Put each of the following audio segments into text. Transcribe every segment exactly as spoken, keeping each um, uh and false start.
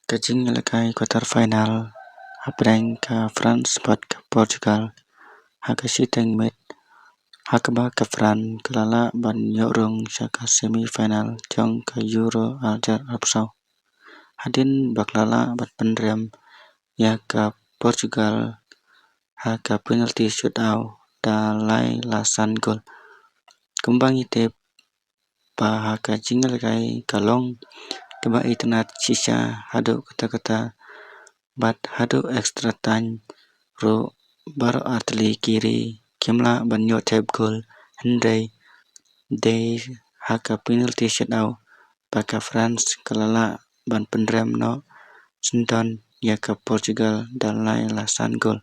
Ka jingïalehkai quarter final hapdeng ka France bad ka Portugal ha ka shiteng miet, ha kaba ka France ka la lah ban ïoh rung sha ka semi final jong ka Euro arhajar arphew saw. Hadien ba ka la lah ban pynrem ïa ka Portugal ha ka penalty shootout da lai la san gol. Kumba ngi tip ba ha ka jingïalehkai ka long kaba itynnad shisha haduh katta katta, bad haduh extra time ruh baroh artylli ki ri kim lah ban ïoh thep gol, hynrei dei ha ka penalty shootout ba ka France ka la lah ban pynrem noh sngewdon ïa ka Portugal da lai la san gol.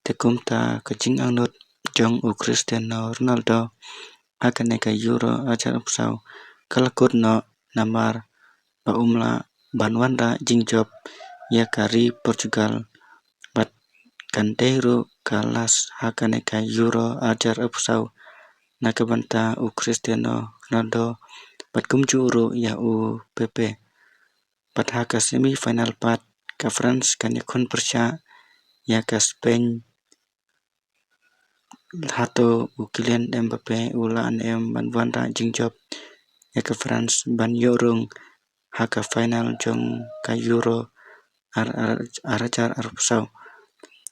Te kumta ka jingangnud jong u Cristiano Ronaldo ha kane ka Euro arhajar arphew saw ka la kut noh namar ba um lah ban wanrah jingjop ïa ka ri Portugal, bad kan dei ruh ka last ha kane ka Euro arhajar arphew saw na ka bynta u Cristiano Ronaldo bad kumjuh ruh ïa u Pepe. Bad ha ka semi final pat ka France kan ïakhun pyrshah ïa ka Spain, hato u Kylian Mbappe u lah ne em ban wanrah jingjop ïa ka France ban ïoh rung ha ka final jong ka Euro ar, ar, arhajar arphew saw.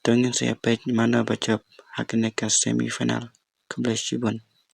To ngin sa ïa peit mano ba jop ha kane ka semi final. Khublei shibun.